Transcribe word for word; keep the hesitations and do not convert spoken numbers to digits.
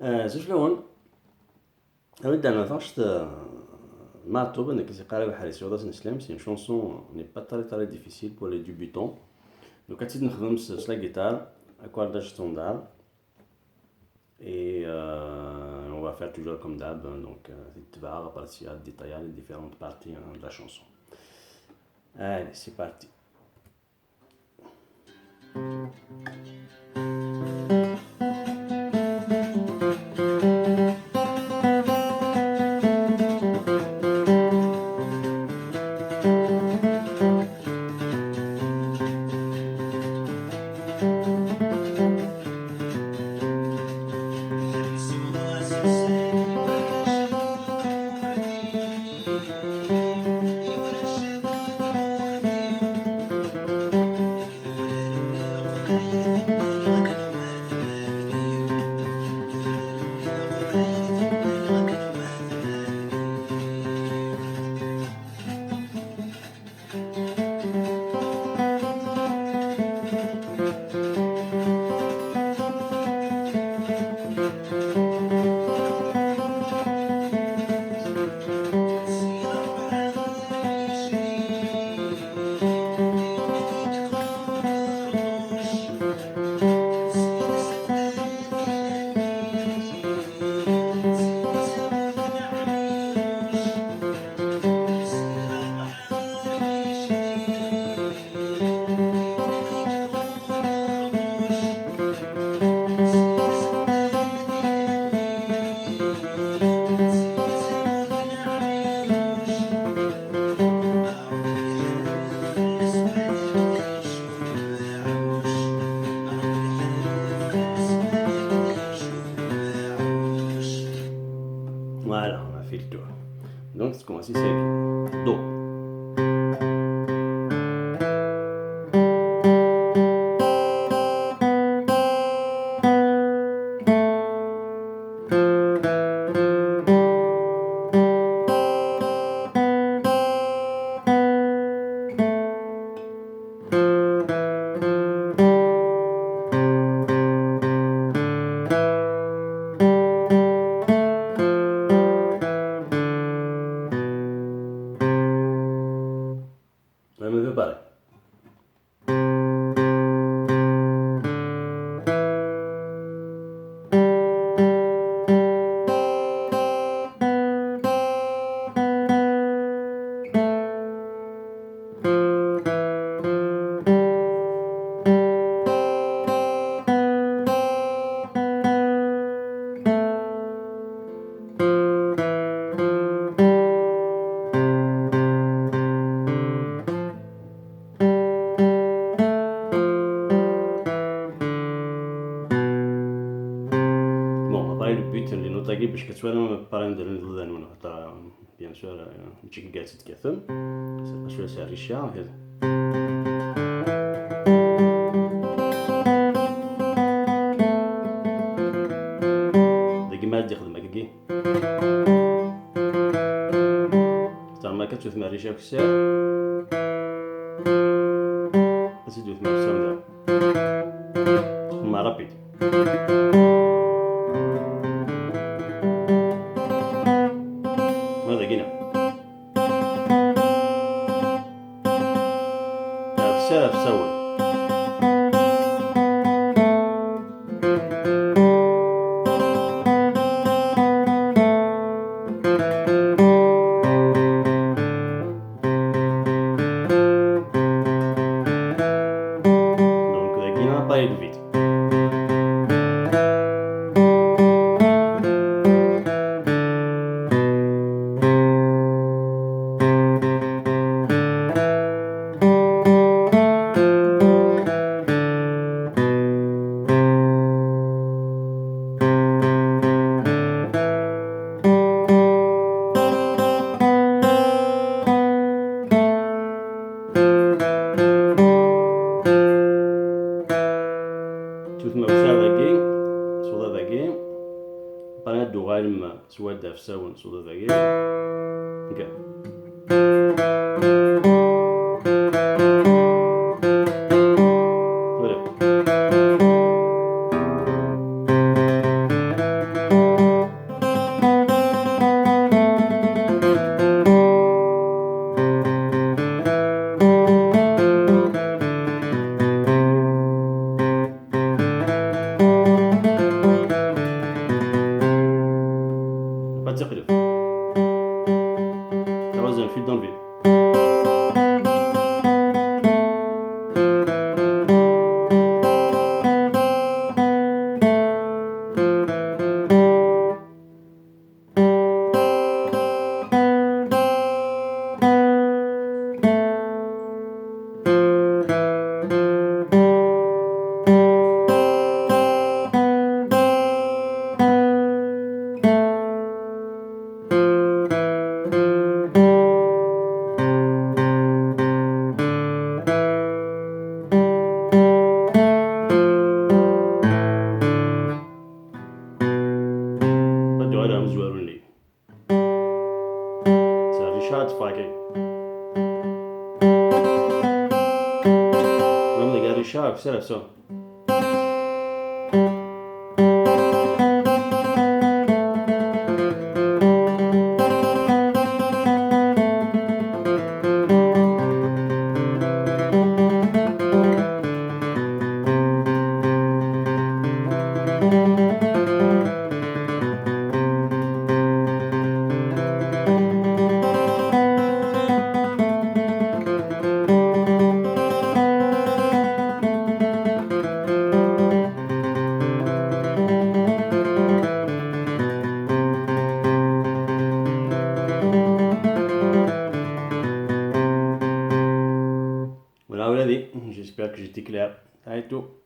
Azul fell-awen. Awi-d daɣen taɣect, eh, Maɛṭub, nekk ziqar abeḥri s waḍas n Slam, c'est une chanson n'est pas très très difficile pour les débutants. Donc ad tt-id-nexdem s, s la guitare, accoردage standard. Et euh, on va faire toujours comme d'hab, hein, donc euh, tibɛeɣ, après si ad détailler les différentes parties, hein, de la chanson. Allez, c'est parti. Voilà, on a fait le tour. Donc, c'est commencé, c'est Do. Vraiment préparé. Bon, après le but, les notes, باش كتوالا pareil de l'un de l'autre, bien sûr, euh, mačči kgatt tkathem. Acu s rrica, kif. Dagi ma ad yexdem akkagi. Xtar ma akka tewtem rrica akessar. Ad tt-id-tewtem akessar da. Txedem rapide. Ma dagina. Akessar ɣef usawen. Donc, dagina, appareil de vide. Tewtem akessar dagi, ṣṣuḍa dagi, après ad d-tuɣalem s wadda ɣef usawen, ṣṣuḍa dagi. Akka. Voilà. Ara amezwaru-nni. Ttɛerriceɣ ad teffeɣ akka. Même les gars Richard, c'est la son. Voilà, voilà, j'espère que j'étais clair. Allez, tout.